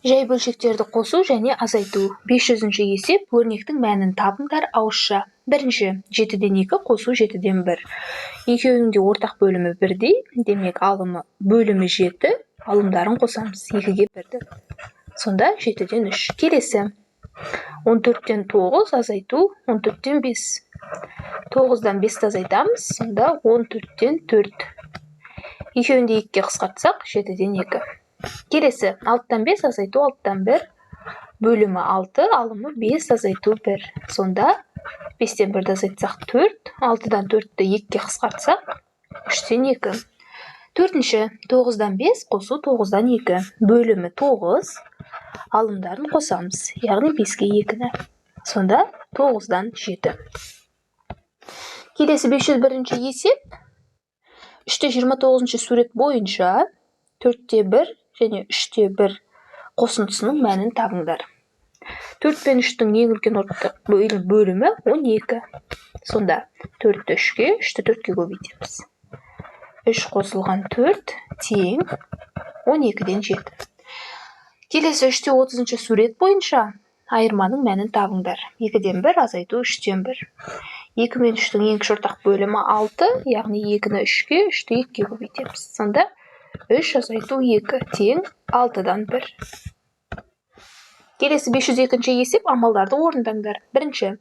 Жай бөлшектерді қосу және азайту. 500-ші есеп, өрнектің мәнін табыңдар ауызша. Бірінші, 7-ден 2 қосу 7-ден 1. Екеуінің де ортақ бөлімі бірдей, демек алымы бөлімі 7, алымдарын қосамыз 2-ге 1-ді. Сонда 7-ден 3. Келесі, 14-тен 9 азайту 14-тен 5. 9-дан 5-ті азайтамыз, сонда 14-тен 4. Екеуін де 2-ге қысқартсақ, 7-ден 2. Келесі, 6-тан 5 азайту 6-тан 1, бөлімі 6, алымы 5 азайту 1. Сонда 5-тен 1-ді азайтсақ 4, 6-дан 4-ті 2-ге қысқартсақ 3-тен 2. Төртінші, 9-дан 5 қосу 9-дан 2, бөлімі 9, алымдарын қосамыз, яғни 5-ге 2-ні. Сонда 9-дан 7. Келесі 501-ші есеп, 3-те 29-шы сурет бойынша 4-те 1 және 3-те 1 қосындысының мәнін табыңдар. 4 пен 3-тің ең үлкен ортақ бөлімі 12. Сонда 4-ті 3-ке, 3-ті 4-ке көбейтеміз. 3 қосылған 4 тең 12-ден 7. Келесі 3-те 30-шы сурет бойынша айырманың мәнін табыңдар. 2-ден 1 азайту 3-тен 1. 2 мен 3-тің ең кіші ортақ бөлімі 6, яғни 2-ні 3-ке, 3-ті 2-ге көбейтеміз. Сонда 3 азайту 2 тең 6-дан 1. Келесі 502-ші есеп, амалдарды орындаңдар. Бірінші,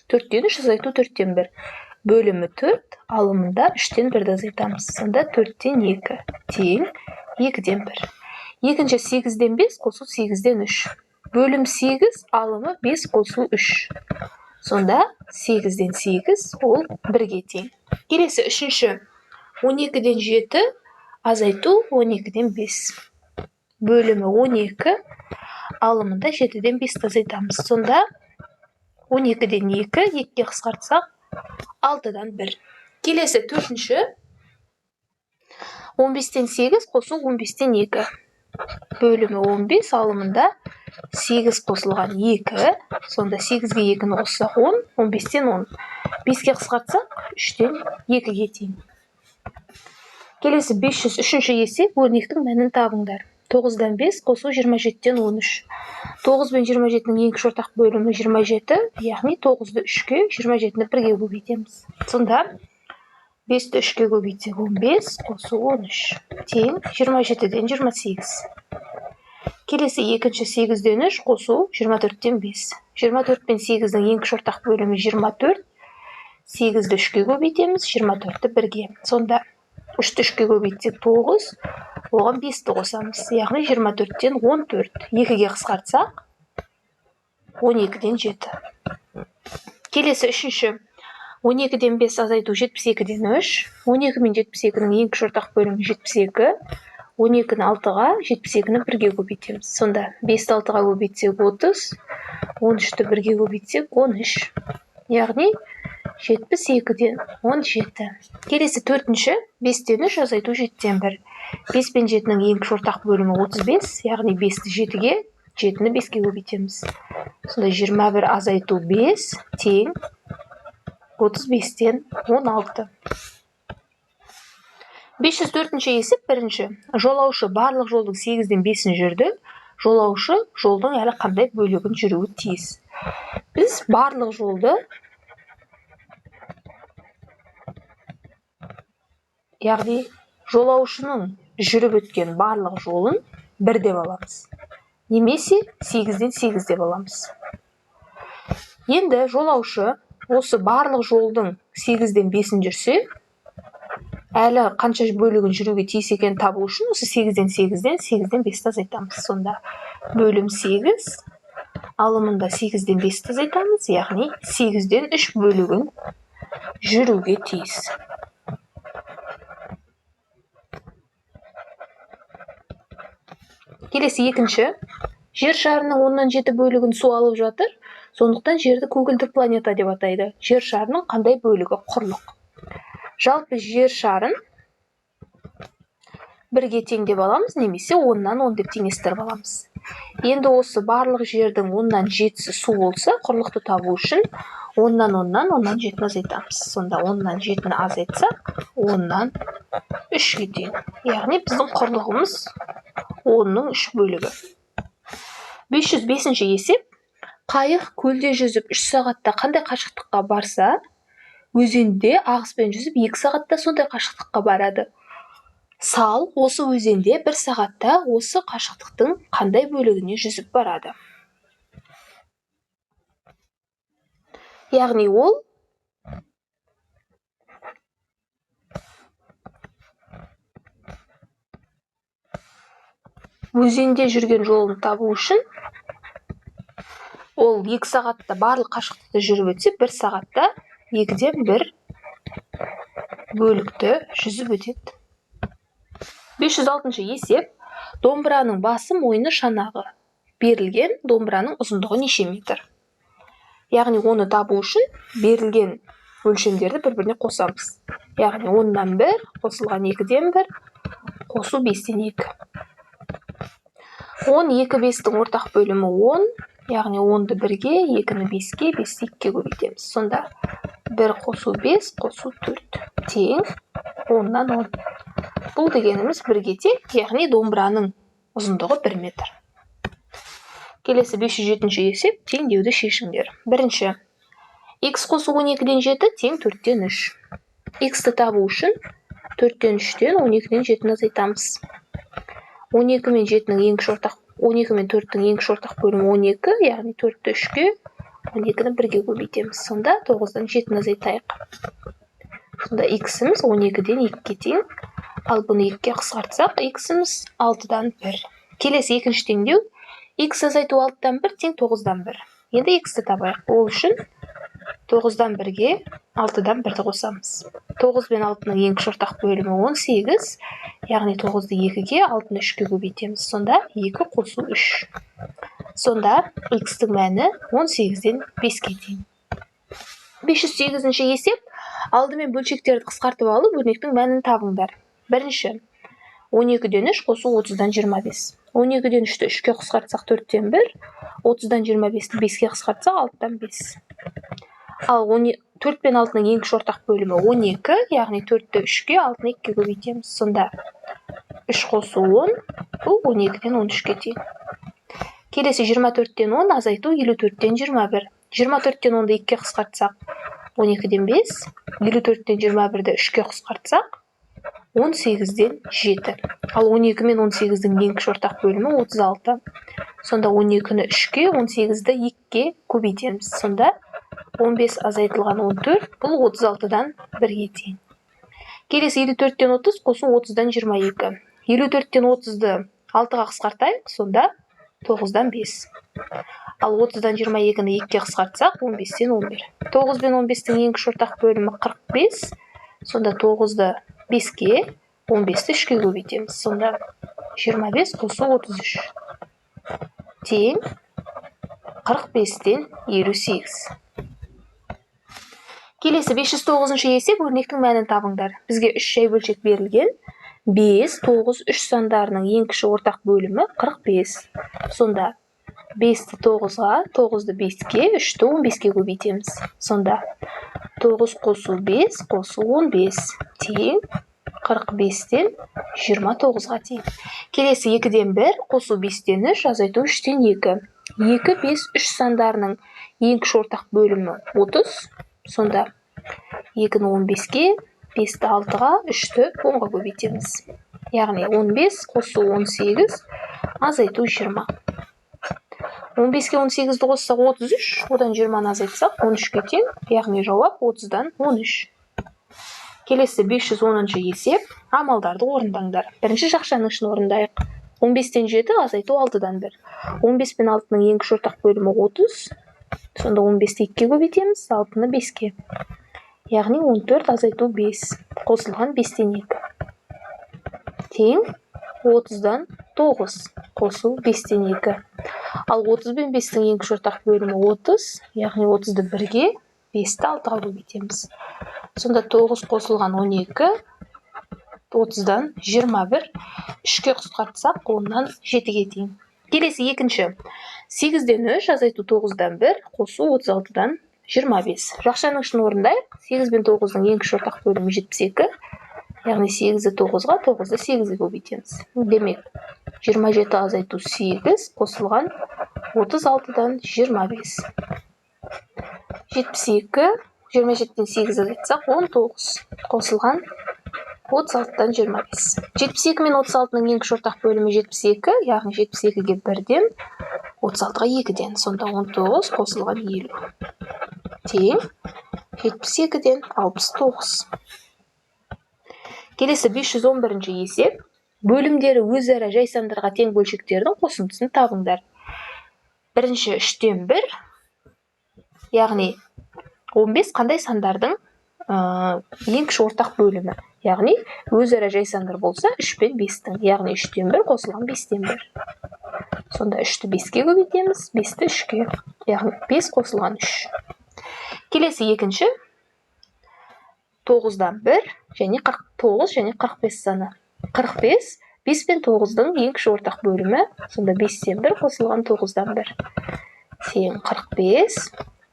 4-тен 3 азайту 4-тен 1. Бөлімі 4, алымында 3-тен 1-ді азайтамыз. Сонда 4-тен 2 тең 2-ден 1. Екінші, 8-ден 5 қосу 8-ден 3. Бөлім 8, алымы 5 қосу 3. Сонда 8-ден 8 ол 1-ге тең. Келесі үшінші, 12-ден 7 азайту 12-ден 5. Бөлімі 12, алымында 7-ден 5-ті азайтамыз. Сонда 12-ден 2, 2-ге қысқартсақ 6-дан 1. Келесі төртінші, 15-тен 8 қосу 15-тен 2. Бөлімі 15, алымында 8 қосылған 2. Сонда 8-ге 2-ні қоссақ 10, 15-тен 10. 5-ге қысқартсақ 3-тен 2-ге тең. Келесі 503-ші есеп, өрнектің мәнін табыңдар. 9-дан 5 қосу 27-тен 13. 9 бен 27-нің ең кіші ортақ бөлімі 27, яғни 9-ды 3-ке, 27-ні 1-ге көбейтеміз. Сонда 5-ті 3-ке көбейтсек 15 қосу 13 тең 27-ден 28. Келесі екінші, 8-ден 3 қосу 24-тен 5. 24 пен 8-дің ең кіші ортақ бөлімі 24. 8-ді 3-ке көбейтеміз, 24-ті 1-ге. Сонда 3-ті 3-ке көбейтсек 9, оған 5-ті қосамыз, яғни 24-тен 14. 2-ге қысқартсақ 12-ден 7. Келесі үшінші, 12-ден 5 азайту 72-ден 3. 12 мен 72-нің ең кіші ортақ бөлімі 72. 12-ні 6-ға, 72-ні 1-ге көбейтеміз. Сонда 5-ті 6-ға көбейтсек 30, 13-ті 1-ге көбейтсек 13. Яғни 72-ден 17. Келесі төртінші, 5-тен 3 азайту 7-тен 1. 5 пен 7-нің ең кіші ортақ бөлімі 35, яғни 5-ті 7-ге, 7-ні 5-ке көбейтеміз. Сонда 21 азайту 5 тең 35-тен 16. 504-ші есеп, бірінші. Жолаушы барлық жолдың 8-ден 5-ін жүрді. Жолаушы жолдың әлі қандай бөлігін жүруі тиіс? Біз барлық жолды, яғни жолаушының жүріп өткен барлық жолын 1 деп аламыз. Немесе 8-ден 8 деп аламыз. Енді жолаушы осы барлық жолдың 8-ден 5-ін жүрсе, әлі қанша бөлігін жүруге тиіс екенін табу үшін осы 8-ден 8-ден 8-ден 5-ті азайтамыз. Сонда бөлім 8, алымында 8-ден 5-ті азайтамыз, яғни 8-ден 3 бөлігін жүруге тиіс. Келесі екінші, жер шарының 10-нан 7 бөлігін су алып жатыр, сондықтан жерді көгілдір планета деп атайды. Жер шарының қандай бөлігі құрлық? Жалпы жер шарын 1-ге тең деп аламыз, немесе 10-нан 10 деп теңестіріп аламыз. Енді осы барлық жердің 10-нан 7-сі су болса, құрлықты табу үшін 10-нан 10-нан 10-нан 7-ні азайтамыз. Сонда 10-нан 7-ні азайтсақ, 10-нан 3-ге тең. Яғни біздің құрлығымыз 10-ның 3 бөлігі. 505-ші есеп. Қайық көлде жүзіп 3 сағатта қандай қашықтыққа барса, өзенде ағыспен жүзіп 2 сағатта сондай қашықтыққа барады. Сал осы өзенде 1 сағатта осы қашықтықтың қандай бөлігіне жүзіп барады? Яғни ол өзенде жүрген жолын табу үшін ол 2 сағатта барлық қашықтықты жүріп өтсе, 1 сағатта 2-ден 1 бөлікті жүзіп өтеді. 506-шы есеп. Домбыраның басы, мойны, шанағы. Берілген домбыраның ұзындығы неше метр? Яғни оны табу үшін берілген өлшемдерді бір-біріне қосамыз. Яғни 10-нан 1 қосылған 2-ден 1 қосу 5-тен 2. 10, 2, 5-тің ортақ бөлімі 10, яғни 10-ды 1-ге, 2-ні 5-ке, 5-ті 2-ге көбейтеміз. Сонда 1 қосу 5 қосу 4 тең 10-нан 10. Бұл дегеніміз 1-ге тең, яғни домбыраның ұзындығы 1 метр. Келесі 507-ші есеп, теңдеуді шешіңдер. Бірінші, х қосу 12-ден 7 тең 4-тен 3. Х-ті табу үшін 4-тен 3-тен 12-ден 7-ні азайтамыз. 12 мен 7-нің ең кіші ортақ, 12 мен 4-тің ең кіші ортақ бөлімі 12, яғни 4-ті 3-ке, 12-ні 1-ге көбейтеміз. Сонда 9-дан 7-ні азайтайық. Сонда х-іміз 12-ден 2-ге тең. Ал бұны 2-ге қысқартсақ, х-іміз 6-дан 1. Келесі екінші теңдеу, х азайту 6-дан 1 тең 9-дан 1. Енді х-ті табайық. Ол үшін 9-дан 1-ге 6-дан 1-ді қосамыз. 9 бен 6-ның ең кіші ортақ бөлімі 18, яғни 9-ды 2-ге, 6-ны 3-ке көбейтеміз. Сонда 2 қосу 3. Сонда х-тің мәні 18-ден 5-ке тең. 508-ші есеп. Алдымен бөлшектерді қысқартып алып, өрнектің мәнін табыңдар. Бірінші, 12-ден 3 қосу 30-дан 25. 12-ден 3-ті 3-ке қысқартсақ 4-тен 1, 30-дан 25-ті 5-ке қысқартсақ 6-дан 5. Ал 4 пен 6-ның ең кіші ортақ бөлімі 12, яғни 4-ті 3-ке, 6-ны 2-ге көбейтеміз. Сонда 3 қосу 10, бұл 12-ден 13-ке тең. Келесі 24-тен 10 азайту 54-тен 21. 24-тен 10-ды 2-ге қысқартсақ 12-ден 5, 54-тен 21-ді 3-ке қысқартсақ 18-ден 7. Ал 12 мен 18-дің ең кіші ортақ бөлімі 36. Сонда 12-ні 3-ке, 18-ді 2-ге көбейтеміз. Сонда 15 азайтылған 14, бұл 36-дан 1-ге тең. Келесі 54-тен 30 қосу 30-дан 22. 54-тен 30-ды 6-ға қысқартайық, сонда 9-дан 5. Ал 30-дан 22-ні 2-ге қысқартсақ, 15-тен 11. 9 бен 15-тің ең кіші ортақ бөлімі 45. Сонда 9-ды 5-ке, 15-ті 3-ке көбейтеміз. Сонда 25 қосу 33 тең 45-тен 58. Келесі 509-шы есеп, өрнектің мәнін табыңдар. Бізге 3 жай бөлшек берілген. 5, 9, 3 сандарының ең кіші ортақ бөлімі 45. Сонда 5-ті 9-ға, 9-ды 5-ке, 3-ті 15-ке көбейтеміз. Сонда 9 қосу 5 қосу 15 тең 45-тен 29-ға тең. Келесі 2-ден 1 қосу 5-тен 3 азайту 3-тен 2. 2, 5, 3 сандарының ең кіші ортақ бөлімі 30. Сонда 2-ні 15-ке, 5-ті 6-ға, 3-ті 10-ға көбейтеміз. Яғни 15 қосу 18 азайту 20. 15-ке 18-ді қоссақ 33, одан 20-ны азайтсақ 13-ке тең, яғни жауап 30-дан 13. Келесі 510-шы есеп, амалдарды орындаңдар. Бірінші жақшаның ішін орындайық. 15-тен 7 азайту 6-дан 1. 15 пен 6-ның ең кіші ортақ бөлімі 30. Сонда 15-ті 2-ге көбейтеміз, 6-ны 5-ке. Яғни 14 азайту 5 қосылған 5-тен 2. Тең 30-дан 9 қосу 5-тен 2. Ал 30 бен 5-тің ең кіші ортақ бөлімі 30, яғни 30-ды 1-ге, 5-ті 6-ға көбейтеміз. Сонда 9 қосылған 12, 30-дан 21, 3-ке қысқартсақ, 10-нан 7-ге тең. Келесі екінші. 8-ден 3 азайту 9-дан 1 қосу 36-дан 25. Жақшаның ішін орындайық. 8 бен 9-ның ең кіші ортақ бөлімі 72. Яғни 8-ді 9-ға, 9-ды 8-ге көбейтеміз. Демек, 27 азайту 8 қосылған 36-дан 25. 72, 27-ден 8 азайтсақ, 19 қосылған 36-дан 25. 72 мен 36-ның ең кіші ортақ бөлімі 72, яғни 72-ге 1-ден, 36-ға 2-ден. Сонда 19 қосылған 50 тең 72-ден 69. Келесі 511-ші есеп. Бөлімдері өзара жай сандарға тең бөлшектердің қосындысын табыңдар. Бірінші 3-тен 1, яғни 15 қандай сандардың ең кіші ортақ бөлімі? Яғни өзара жай сандар болса 3 пен 5-тің, яғни 3-тен 1 қосылған 5-тен 1. Сонда 3-ті 5-ке көбейтеміз, 5-ті 3-ке, яғни 5 қосылған 3. Келесі екінші 9-дан 1 және 9 және 45 саны. 45, 5 пен 9-дың ең кіші ортақ бөлімі, сонда 5-тен 1 қосылған 9-дан 1. Тең 45,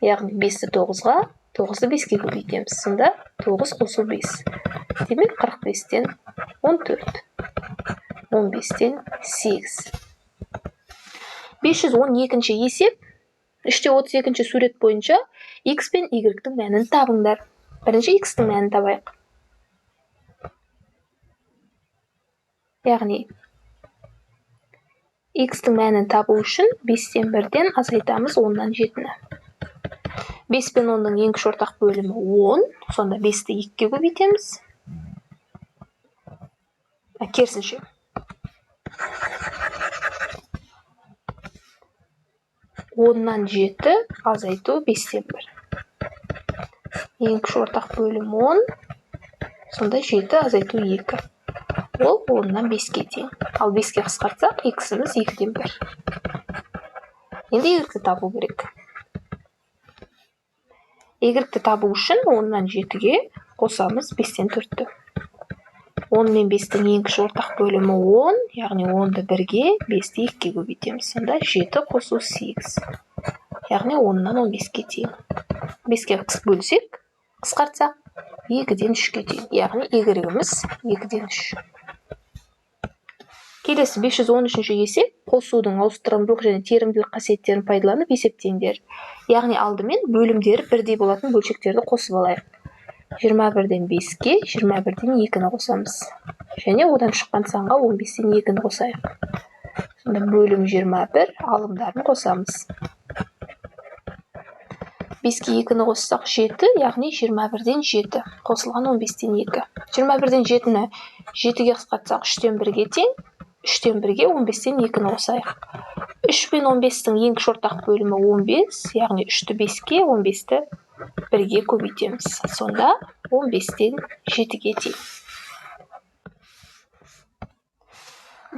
яғни 5-ті 9-ға, 9-ды 5-ке көбейтеміз. Сонда 9 қосу 5. Демек 45-тен 14, 15-тен 8. 512-ші есеп. 3-32-ші сурет бойынша x пен y-тің мәнін табыңдар. Бірінші x-тің мәнін табайық. Яғни x-тің мәнін табу үшін 5-тен 1-ден азайтамыз 10-нан 7-ні. 5 пен 10-ның ең кіші ортақ бөлімі 10, сонда 5-ті 2-ге көбейтеміз. Керісінше. 10-нан 7 азайту 5-тен 1. Ең кіші ортақ бөлім 10, сонда 7 азайту 2. Ол 10-нан 5-ке тең. Ал 5-ке қысқартсақ, x-іміз 2-ден 1. Енді y-ті табу керек. Y-ті табу үшін 10-нан 7-ге қосамыз 5-тен 4-ті. 10 мен 5-тің ең кіші ортақ бөлімі 10, яғни 10-ды 1-ге, 5-ті 2-ге көбейтеміз. Сонда 7 қосу 8, яғни 10-нан 15-ке тең. 5-ке бөлсек, қысқартсақ, 2-ден 3-ке тең, яғни y-іміз 2-ден 3. Келесі 513-ші есеп. Қосудың ауыстырымдылық және терімділік қасиеттерін пайдаланып есептеңдер. Яғни алдымен бөлімдері бірдей болатын бөлшектерді қосып алайық. 21-ден 5-ке 21-ден 2-ні қосамыз. Және одан шыққан санға 15-тен 2-ні қосайық. Сонда бөлім 21, алымдарын қосамыз. 5-ке 2-ні қоссақ 7, яғни 21-ден 7 қосылған 15-тен 2. 21-ден 7-ні 7-ге қысқартсақ 3-тен 1-ге тең. 3-тен 1-ге 15-тен 2-ні қосайық. 3 пен 15-тің ең кіші ортақ бөлімі 15, яғни 3-ті 5-ке, 15-ті 1-ге көбейтеміз. Сонда 15-тен 7-ге тең.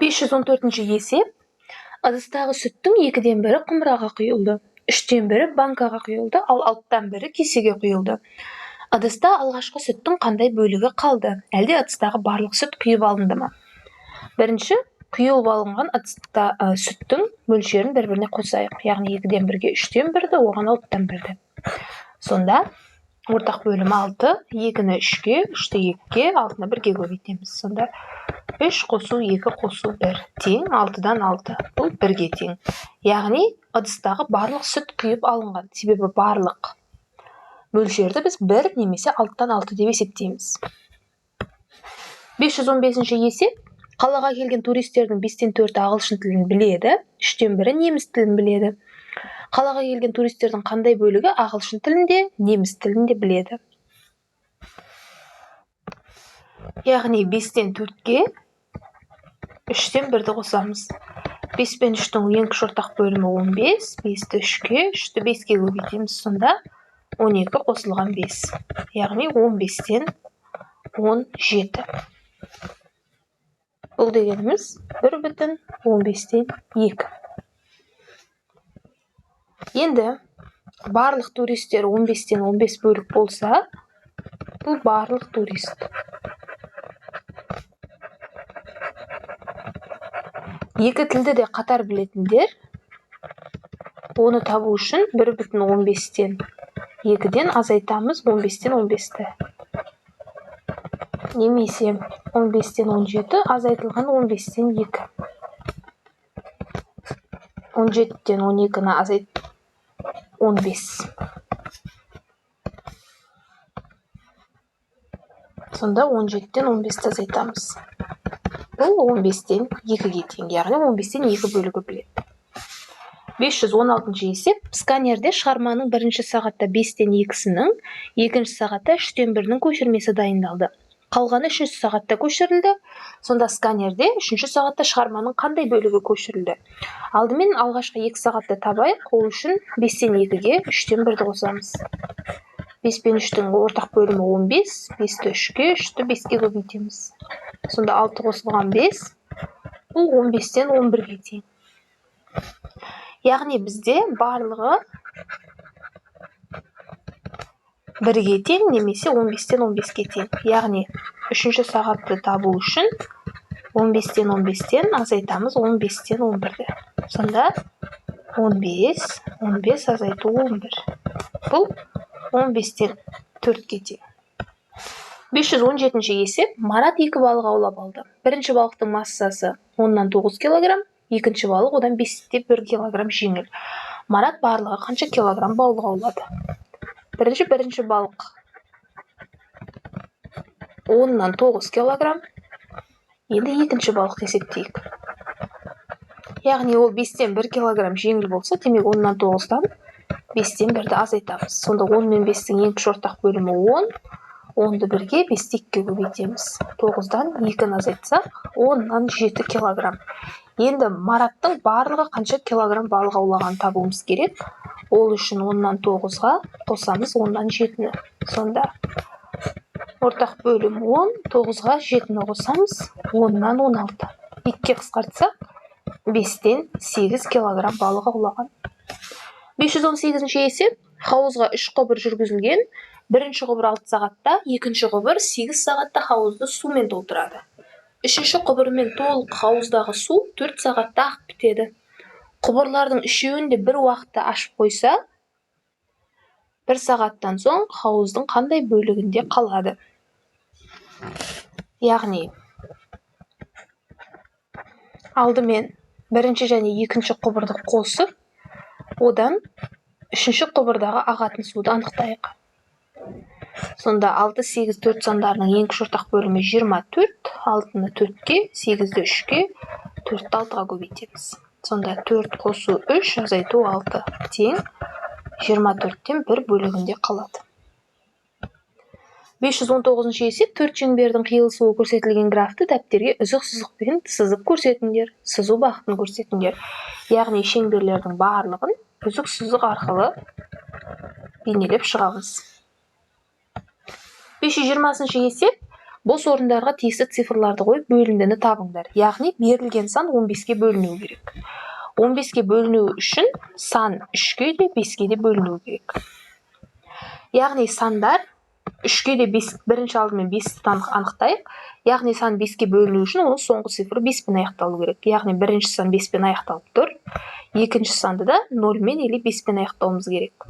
514-ші есеп. Ыдыстағы сүттің 2-ден 1-і құмыраға құйылды, 3-тен 1-і банкаға құйылды, ал 6-тан 1-і кесеге құйылды. Ыдыста алғашқы сүттің қандай бөлігі қалды? Әлде ыдыстағы барлық сүт құйып алынды ма? Бірінші, құйылып алынған ыдыста сүттің мөлшерін бір-біріне қосайық. Яғни 2-ден 1-ге 3-тен 1-ді, оған 6-тан 1-ді. Сонда ортақ бөлімі 6, 2-ні 3-ке, 3-ті 2-ге, 6-ны 1-ге көбейтеміз. Сонда 3 қосу 2 қосу 1 тең 6-дан 6. Бұл 1-ге тең. Яғни ыдыстағы барлық сүт құйып алынған. Себебі барлық мөлшерді біз 1 немесе 6-дан 6 деп есептейміз. 515-ші есеп. Қалаға келген туристердің 5-тен 4-і ағылшын тілін біледі, 3-тен 1-і неміс тілін біледі. Қалаға келген туристердің қандай бөлігі ағылшын тілінде, неміс тілінде біледі? Яғни 5-тен 4-ке 3-тен 1-ді қосамыз. 5 пен 3-тің ең кіші ортақ бөлімі 15, 5-ті 3-ке, 3-ті 5-ке көбейтеміз. Сонда 12 қосылған 5, яғни 15-тен 17. Бұл дегеніміз 1,15-тен 2. Енді барлық туристер 15-тен 15 бөлік болса, бұл барлық турист. Екі тілді де қатар білетіндер, оны табу үшін 1,15-тен 2-ден азайтамыз 15-тен 15-ті. Немесе 15-тен 17 азайтылған 15-тен 2. 17-тен 12-ні азайт 15. Сонда 17-тен 15-ті азайтамыз. Бұл 15-тен 2-ге тең, яғни 15-тен 2 бөлігі біледі. 516 есеп. Сканерде шығарманың бірінші сағатта 5-тен 2-сінің, екінші сағатта 3-тен 1-нің көшірмесі дайындалды. Қалғаны 3-ші сағатта көшірілді. Сонда сканерде 3-ші сағатта шығарманың қандай бөлігі көшірілді? Алдымен алғашқы 2 сағатты табайық. Ол үшін 5-тен 2-ге 3-тен 1-ді қосамыз. 5 пен 3-тің ортақ бөлімі 15, 5-ті 3-ке, 3-ті 5-ке көбейтеміз. Сонда 6 қосылған 5, бұл 15-тен 11-ге тең. Яғни бізде барлығы 1-ге тең немесе 15-тен 15-ке тең. Яғни 3-ші сағатты табу үшін 15-тен 15-тен азайтамыз 15-тен 11-ді. Сонда 15, 15 азайту 11. Бұл 15-тен 4-ке тең. 517 есеп. Марат 2 балық аулап алды. Бірінші балықтың массасы 10-9 килограмм, екінші балық одан 5,1 килограмм жеңіл. Марат барлығы қанша килограмм балық аулады? Бірінші балық 10-9 килограмм. Енді екінші балықты есептейік. Яғни ол 5-1 килограмм жеңіл болса, демек 10-9-дан 5-1-ді азайтамыз. Сонда 10 мен 5-тің ең кіші ортақ бөлімі 10. 10-ды 1-ге, 5-ті 2-ге көбейтеміз. 9-дан 2-ні азайтсақ, 10-7 килограмм. Енді Мараттың барлығы қанша килограмм балық аулағанын табуымыз керек. Ол үшін 10-9-ға қосамыз 10-7-ні. Сонда ортақ бөлім 10, 9-ға 7-ні қосамыз, 10-16. 2-ге қысқартсақ, 5-тен 8 килограмм балық аулаған. 518 есеп. Хауызға 3 құбыр жүргізілген. Бірінші құбыр 6 сағатта, екінші құбыр 8 сағатта хауызды сумен толтырады. Үшінші құбырмен толық хауыздағы су 4 сағатта ағып бітеді. Құбырлардың үшеуін де бір уақытта ашып қойса, 1 сағаттан соң хауыздың қандай бөлігінде қалады? Яғни алдымен бірінші және екінші құбырды қосып, одан үшінші құбырдағы ағатын суды анықтайық. Сонда 6, 8, 4 сандарының ең кіші ортақ бөлімі 24, 6-ны 4-ке, 8-ді 3-ке, 4-ті 6-ға көбейтеміз. Сонда 4 қосу 3 азайту 6 тең 24-тен 1 бөлігінде қалады. 519 есеп. 4 шеңбердің қиылысуы көрсетілген графты дәптерге үзік сызықпен сызып көрсетіңдер, сызу бағытын көрсетіңдер. Яғни шеңберлердің барлығын үзік сызық арқылы бейнелеп шығамыз. 520 есеп. Бос орындарға тиісті цифрларды қойып бөліндіні табыңдар. Яғни берілген сан 15-ке бөлінуі керек. 15-ке бөлінуі үшін сан 3-ке де 5-ке де бөлінуі керек. Яғни сандар 3-ке де 5, бірінші алдымен 5-ті анықтайық. Яғни сан 5-ке бөліну үшін оның соңғы цифры 5-пен аяқталу керек. Яғни бірінші сан 5-пен аяқталып тұр. Екінші санды да 0-мен или 5-пен аяқтауымыз керек.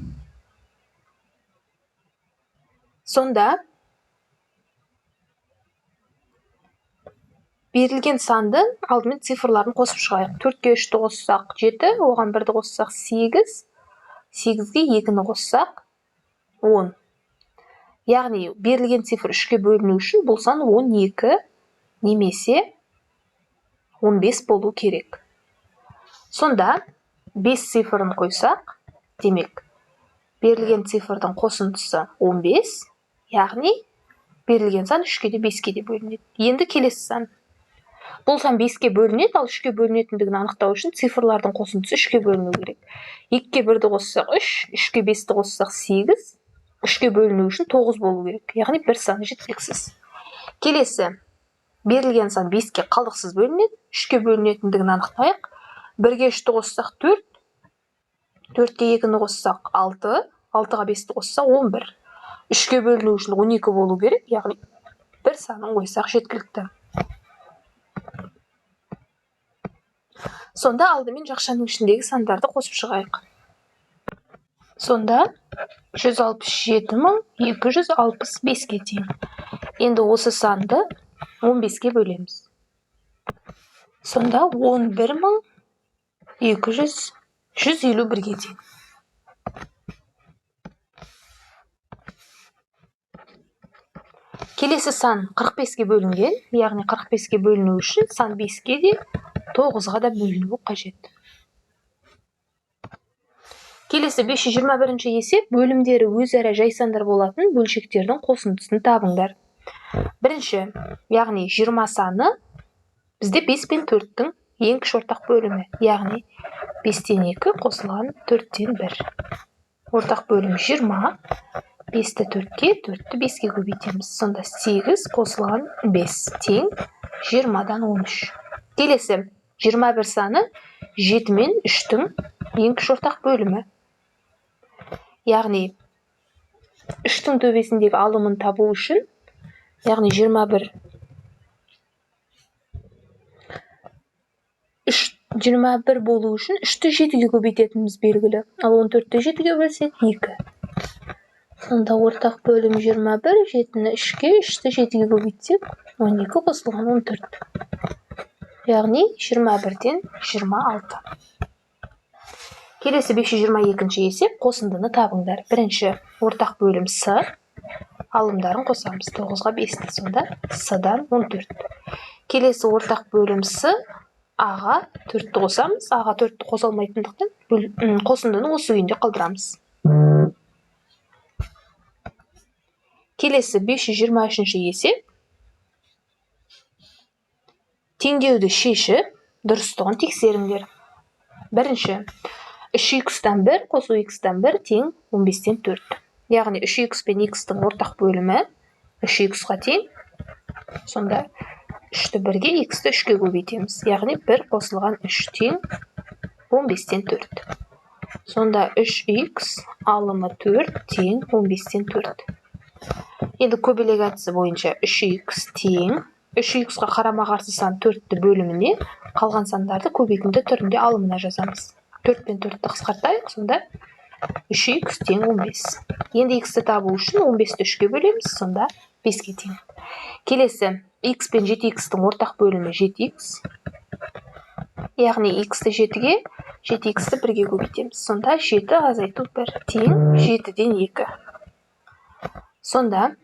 Сонда берілген санды алдымен цифрларын қосып шығайық. 4-ке 3-ті қоссақ 7, оған 1-ді қоссақ 8, 8-ге 2-ні қоссақ 10. Яғни берілген цифр 3-ке бөліну үшін бұл сан 12 немесе 15 болу керек. Сонда 5 цифрын қойсақ, демек берілген цифрдың қосындысы 15, яғни берілген сан 3-ке де 5-ке де бөлінеді. Енді келесі сан. Бұл сан 5-ке бөлінеді, ал 3-ке бөлінетіндігін анықтау үшін цифрлардың қосындысы 3-ке бөліну керек. 2-ке 1-ді қоссақ 3, 3-ке 5-ті қоссақ 8, 3-ке бөліну үшін 9 болу керек. Яғни бір саны жеткіліксіз. Келесі берілген сан 5-ке қалдықсыз бөлінеді, 3-ке бөлінетіндігін анықтайық. 1-ге 3-ті қоссақ 4, 4-ке 2-ні қоссақ 6, 6-ға 5-ті қоссақ 11. 3-ке бөліну үшін 12 болу керек, яғни бір санын қойсақ жеткілікті. Сонда алдымен жақшаның ішіндегі сандарды қосып шығайық. Сонда 167 265-ке тең. Енді осы санды 15-ке бөлеміз. Сонда 11 265 151-ге тең. Келесі сан 45-ке бөлінген, яғни 45-ке бөліну үшін сан 5-ке де 9-ға да бөлінуі қажет. Келесі 521-ші есеп, бөлімдері өзара жай сандар болатын бөлшектердің қосындысын табыңдар. Бірінші, яғни 20 саны бізде 5 пен 4-тің ең кіші ортақ бөлімі, яғни 5-тен 2 қосылған 4-тен 1. Ортақ бөлім 20, 5-ті 4-ке, 4-ті 5-ке көбейтеміз. Сонда 8 қосылған 5 тең 20-дан 13. Келесі 21 саны 7 мен 3-тің ең кіші ортақ бөлімі. Яғни 3-тің төбесіндегі алымын табу үшін, яғни 21 21 болу үшін 3-ті 7-ге көбейтетініміз белгілі. Ал 14-ті 7-ге бөлсек 2. Сонда ортақ бөлім 21, 7-ні 3-ке, 3-ті 7-ге көбейтсек 12 қосылған 14. Яғни 21-ден 26. Келесі 522-ші есеп, қосындыны табыңдар. Бірінші ортақ бөлім С, алымдарын қосамыз. 9-ға 5-ті, сонда С-дан 14. Келесі ортақ бөлім С, А-ға 4-ті қосамыз. А-ға 4-ті қоса алмайтындықтан қосындыны осы күйінде қалдырамыз. Келесі 523-ші есеп. Теңдеуді шешіп, дұрыстығын тексеріңдер. Бірінші, 3х-тан 1 қосу х-тан 1 тең 15-тен 4. Яғни 3х пен х-тың ортақ бөлімі 3х-ға тең. Сонда 3-ті 1-ге, х-ті 3-ке көбейтеміз. Яғни 1 қосылған 3 тең 15-тен 4. Сонда 3х алымы 4 тең 15-тен 4. Енді көбелек әдісі бойынша 3х тең 3х-қа қарама-қарсы сан 4-ті бөліміне, қалған сандарды көбейтінді түрінде алымына жазамыз. 4 пен 4-ті қысқартайық, сонда 3х тең 15. Енді х-ті табу үшін 15-ті 3-ке бөлеміз, сонда 5-ке тең. Келесі х пен 7х-тің ортақ бөлімі 7х. Яғни х-ті 7-ге, 7х-ті 1-ге көбейтеміз. Сонда 7 азайту 1 тең 7-ден 2. Сонда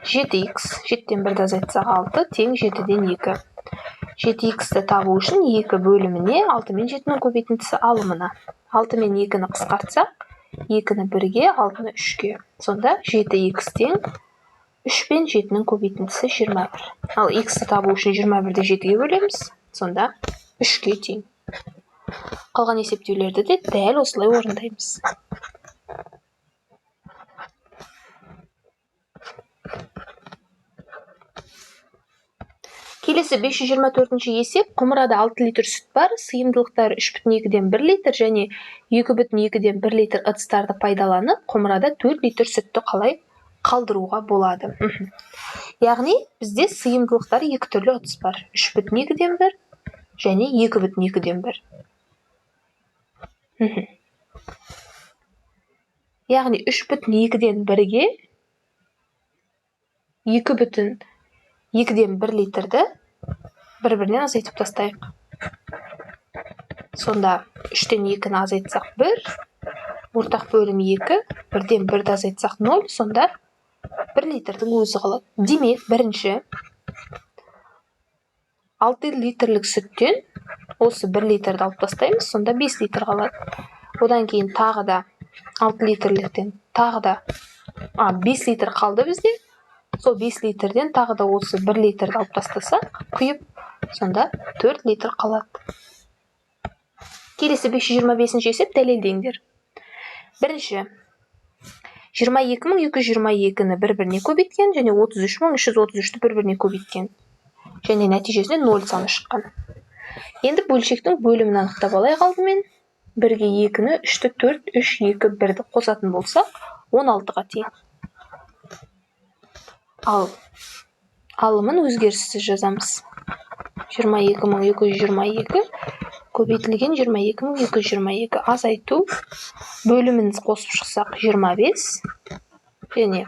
7х, 7-тен 1-ді азайтсақ 6 тең 7-ден 2. 7х-ті табу үшін 2 бөліміне 6 мен 7-нің көбейтіндісі алымына. 6 мен 2-ні қысқартсақ, 2-ні 1-ге, 6-ны 3-ге. Сонда 7х тең 3 пен 7-нің көбейтіндісі 21. Ал х-ті табу үшін 21-ді 7-ге бөлеміз, сонда 3-ке тең. Қалған есептеулерді де дәл осылай орындаймыз. Келесі 524-ші есеп, құмырада 6 литр сүт бар, сыйымдылықтары 3,2-ден 1 литр және 2,2-ден 1 литр ыдыстарды пайдаланып, құмырада 4 литр сүтті қалай қалдыруға болады. Яғни бізде сыйымдылықтары екі түрлі ыдыс бар. 3,2-ден 1 және 2,2-ден 1. Яғни 3,2-ден 1-ге 2,2-ден 1 литрді бір-бірінен азайтып тастайық. Сонда 3-тен 2-ні азайтсақ 1, ортақ бөлім 2, 1-ден 1-ді азайтсақ 0, сонда 1 литрдің өзі қалады. Демек, бірінші 6 литрлік сүттен осы 1 литрді алып тастаймыз, сонда 5 литр қалады. Одан кейін тағы да 6 литрліктен тағы да, 5 литр қалды бізде. Сол 5 литрден тағы да осы 1 литрді алып тастасақ, құйып, сонда 4 литр қалады. Келесі 525-ші есеп, дәлелдеңдер. Бірінші, 22222-ні бір-біріне көбейткен және 33333-ті бір-біріне көбейткен. Және нәтижесінде 0 саны шыққан. Енді бөлшектің бөлімін анықтап алайық алдымен. 1-ге 2-ні, 3-ті 4, 3, 2, 1-ді қосатын болсақ, 16-ға тең. Ал алымын өзгеріссіз жазамыз. 22222 көбейтілген 22222 азайту бөлімін қосып шықсақ 25 және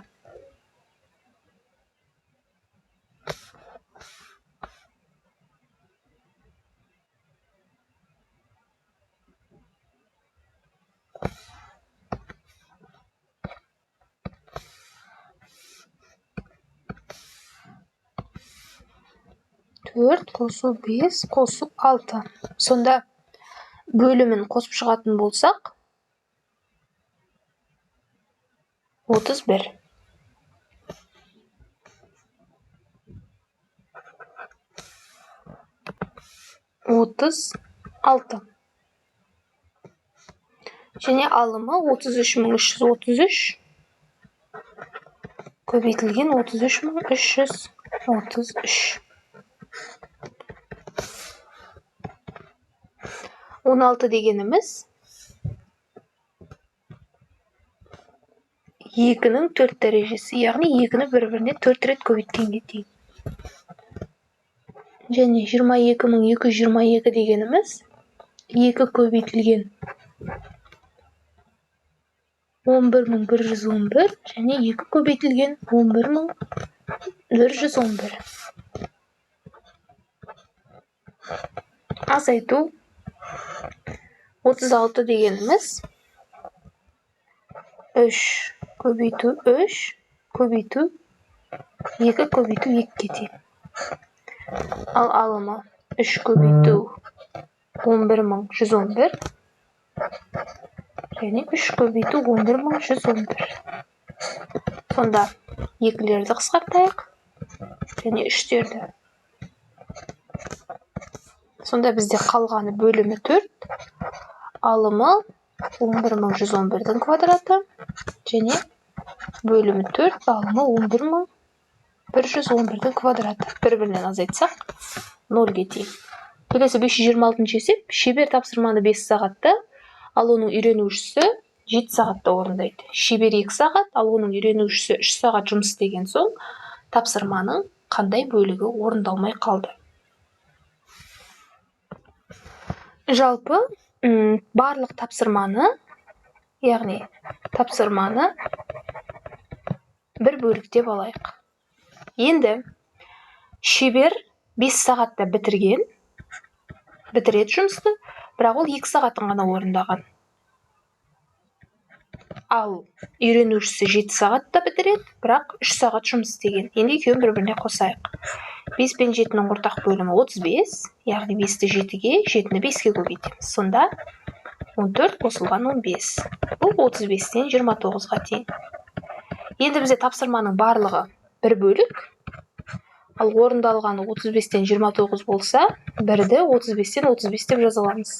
4 қосу 5 қосу 6. Сонда бөлімін қосып шығатын болсақ, 31. 36. Және алымы 33333 көбейтілген 33333. 16 дегеніміз 2-нің 4 дәрежесі, яғни 2-ні бір-біріне 4 рет көбейткенге тең. Және 22222 дегеніміз 2 көбейтілген 11111 және 2 көбейтілген 11111. Азайту 36 дегеніміз 3 көбейту 3 көбейту 2 көбейту 2-ге тең. Ал алымы 3 көбейту 11111 және 3 көбейту 11111. Сонда екілерді қысқартайық және үштерді. Сонда бізде қалғаны бөлімі 4, алымы 11111-дің квадраты және бөлімі 4, алымы 11111-дің квадраты. Бір-бірінен азайтсақ 0-ге тең. Келесі 526-шы есеп. Шебер тапсырманы 5 сағатта, ал оның үйренушісі 7 сағатта орындайды. Шебер 2 сағат, ал оның үйренушісі 3 сағат жұмыс істеген соң тапсырманың қандай бөлігі орындалмай қалды? Жалпы барлық тапсырманы, яғни тапсырманы бір бөліктеп алайық. Енді шебер 5 сағатта бітіреді жұмысты, бірақ ол 2 сағатын ғана орындаған. Ал үйренушісі 7 сағатта бітіреді, бірақ 3 сағат жұмыс істеген. Енді екеуін бір-біріне қосайық. 5 пен 7-нің ортақ бөлімі 35, яғни 5-ті 7-ге, 7-ні 5-ке көбейтеміз. Сонда 14 қосылған 15. Бұл 35-тен 29-ға тең. Енді бізде тапсырманың барлығы бір бөлік, ал орындалғаны 35-тен 29 болса, бірді 35-тен 35 деп жаза аламыз.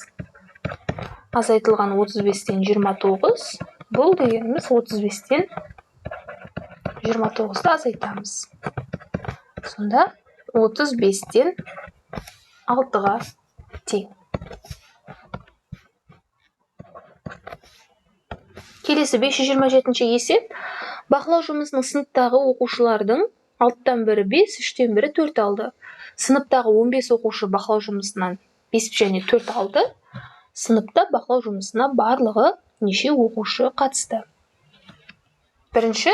Азайтылған 35-тен 29, бұл дегеніміз 35-тен 29-ды азайтамыз. Сонда 35-тен 6-ға тең. Келесі 527-ші есеп. Бақылау жұмысының сыныптағы оқушылардың 6-тан бірі 5, 3-тен бірі 4 алды. Сыныптағы 15 оқушы бақылау жұмысынан 5 және 4 алды. Сыныпта бақылау жұмысына барлығы неше оқушы қатысты? Бірінші,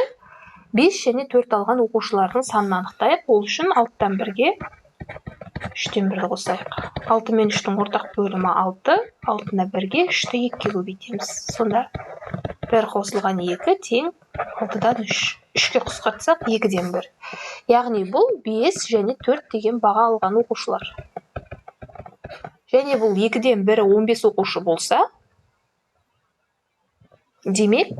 5 және 4 алған оқушылардың санын анықтайық. Ол үшін 6-тан бірге 3-тен бірді қосайық. 6 мен 3-тің ортақ бөлімі 6, 6-ны бірге 3-ті 2-ге көбейтеміз. Сонда 1 қосылған 2 тең 6-дан 3. 3-ке қысқартсақ 2-ден 1. Яғни бұл 5 және 4 деген баға алған оқушылар. Және бұл 2-ден 1 15 оқушы болса, демек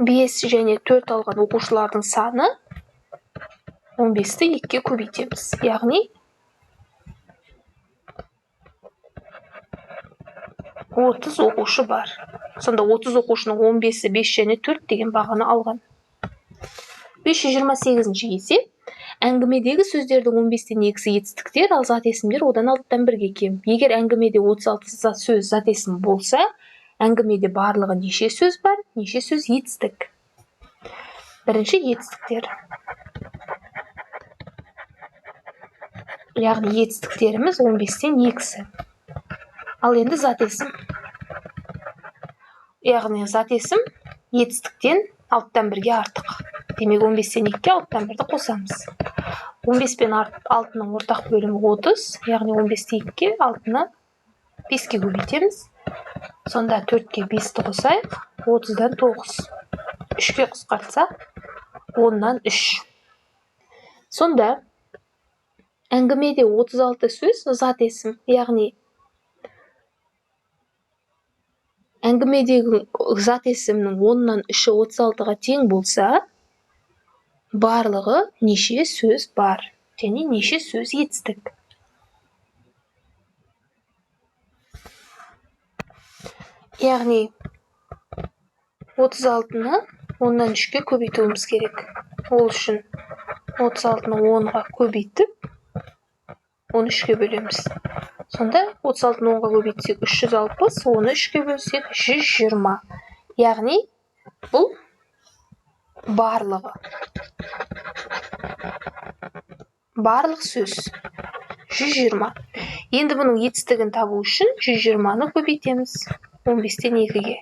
5 және 4 алған оқушылардың саны 15-ті 2-ге көбейтеміз. Яғни 30 оқушы бар. Сонда 30 оқушының 15-і 5 және 4 деген бағаны алған. 528-ші есеп. Әңгімедегі сөздердің 15-тен 2-сі етістіктер, ал зат есімдер одан 6-тан 1-ге кем. Егер әңгімеде 36 сөз зат есім болса, әңгімеде барлығы неше сөз бар, неше сөз етістік? Бірінші етістіктер. Яғни етістіктеріміз 15-тен 2-сі. Ал енді зат есім. Яғни зат есім етістіктен 6-тан 1-ге артық. Демек 15-тен 2-ге 6-тан 1-ді қосамыз. 15 пен 6-ның ортақ бөлімі 30, яғни 15-ті 2-ге, 6-ны 5-ке көбейтеміз. Сонда 4-ке 5-ті қосайық, 30-дан 9. 3-ке қысқартсақ, 10-нан 3. Сонда Әңгімеде 36 сөз зат есім, яғни әңгімедегі зат есімнің 10-нан 3-і 36-ға тең болса, барлығы неше сөз бар және неше сөз етістік? Яғни 36-ны 10-нан 3-ке көбейтуіміз керек. Ол үшін 36-ны 10-ға көбейтіп, 13-ке бөлеміз. Сонда 36-ны 10-ға көбейтсек 360, оны 3-ке бөлсек 120. Яғни бұл барлығы. Барлық сөз 120. Енді бұның етістігін табу үшін 120-ны көбейтеміз 15-тен 2-ге.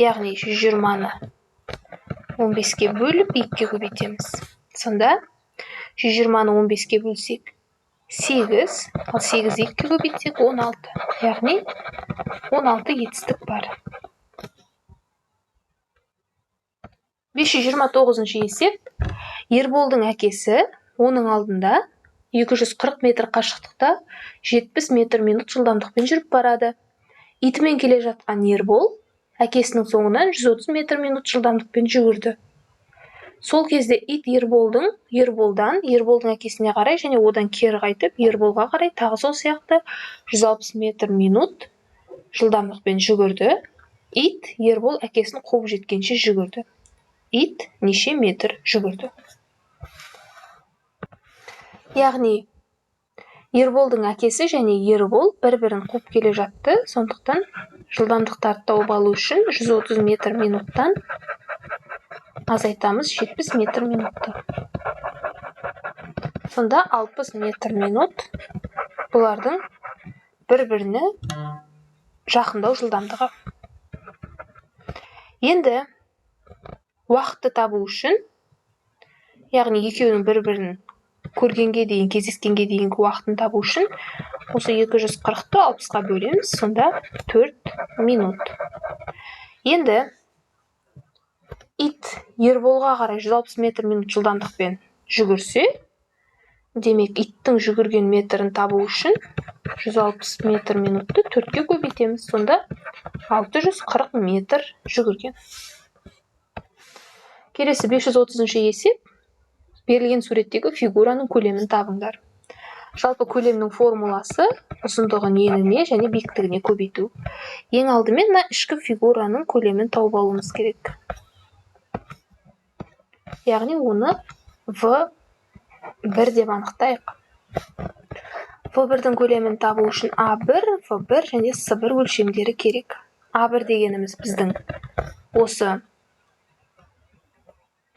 Яғни 120-ны 15-ке бөліп 2-ге көбейтеміз. Сонда 120-ны 15-ке бөлсек 8, ал 8-ді 2-ге көбейтсек 16. Яғни 16 етістік бар. 529-шы есеп. Ерболдың әкесі оның алдында 240 метр қашықтықта 70 метр минут жылдамдықпен жүріп барады. Итімен келе жатқан Ербол әкесінің соңынан 130 метр минут жылдамдықпен жүгірді. Сол кезде ит Ерболдан Ерболдың әкесіне қарай және одан кері қайтып Ерболға қарай тағы сол сияқты 160 метр минут жылдамдықпен жүгірді. Ит Ербол әкесін қуып жеткенше жүгірді. Ит неше метр жүгірді? Яғни Ерболдың әкесі және Ербол бір-бірін қуып келе жатты. Сондықтан жылдамдықтарды тауып алу үшін 130 метр минуттан азайтамыз 70 метр минутты. Сонда 60 метр минут бұлардың бір-біріне жақындау жылдамдығы. Енді уақытты табу үшін, яғни екеуінің бір-бірін көргенге дейін, кездескенге дейінгі уақытын табу үшін осы 240-ты 60-қа бөлеміз, сонда 4 минут. Енді ит Ерболға қарай 160 метр минут жылдамдықпен жүгірсе, демек иттің жүгірген метрін табу үшін 160 метр минутты 4-ке көбейтеміз, сонда 640 метр жүгірген. Келесі 530-шы есеп. Берілген суреттегі фигураның көлемін табыңдар. Жалпы көлемнің формуласы ұзындығын еніне және биіктігіне көбейту. Ең алдымен мына ішкі фигураның көлемін тауып алуымыз керек. Яғни оны В1 деп анықтайық. В1-дің көлемін табу үшін А1, В1 және С1 өлшемдері керек. А1 дегеніміз біздің осы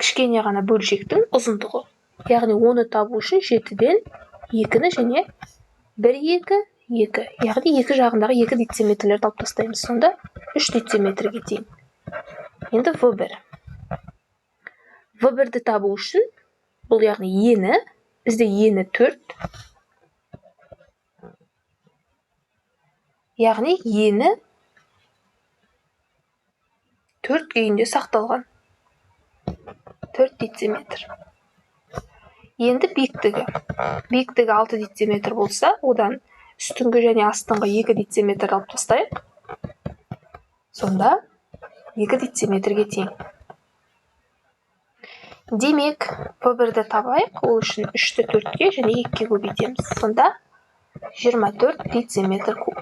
кішкене ғана бөлшектің ұзындығы. Яғни оны табу үшін 7-ден 2-ні және 1, 2, 2. Яғни екі жағындағы 2 дециметрлерді алып тастаймыз. Сонда 3 дециметрге тең. Енді В1. В1-ді табу үшін, бұл яғни ені, бізде ені 4. Яғни ені 4 күйінде сақталған. 4 дециметр. Енді биіктігі. Биіктігі 6 дециметр болса, одан үстіңгі және астыңғы 2 дециметр алып тастайық. Сонда 2 дециметрге тең. Демек, В1-ді табайық. Ол үшін 3-ті 4-ке және 2-ге көбейтеміз. Сонда 24 дециметр куб.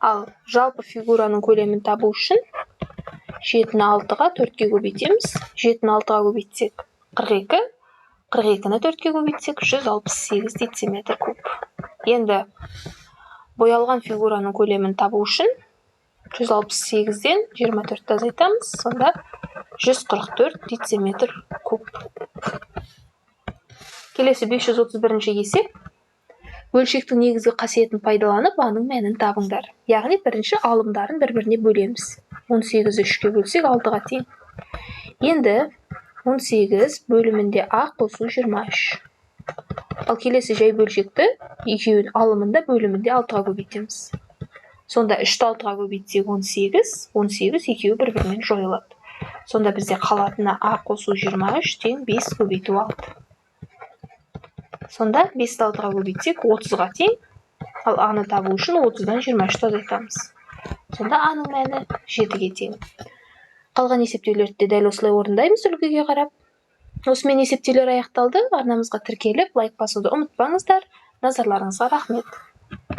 Ал жалпы фигураның көлемін табу үшін 7-ні 6-ға 4-ке көбейтеміз. 7-ні 6-ға көбейтсек 42, 42-ні 4-ке көбейтсек 168 дециметр куб. Енді боялған фигураның көлемін табу үшін 168-ден 24-ті азайтамыз, сонда 144 дециметр куб. Келесі 531-ші есеп. Бөлшектің негізгі қасиетін пайдаланып, аның мәнін табыңдар. Яғни бірінші алымдарын бір-біріне бөлеміз. 18-ді 3-ке бөлсек 6-ға тең. Енді 18 бөлімінде а қосу 23. Ал келесі жай бөлшекті екеуін алымында бөлімінде 6-ға көбейтеміз. Сонда 3-ті 6-ға көбейтсек 18, 18 екеуі бір-бірімен жойылады. Сонда бізде қалатыны а қосу 23 тең 5 көбейту 6. Сонда 5-ті 6-ға көбейтсек, 30-ға тең. Ал а-ны табу үшін 30-дан 23-ті азайтамыз. Сонда а-ның мәні 7-ге тең. Қалған есептеулерді де дәл осылай орындаймыз, үлгіге қарап. Осымен есептеулер аяқталды. Арнамызға тіркеліп, лайк басуды ұмытпаңыздар. Назарларыңызға рахмет.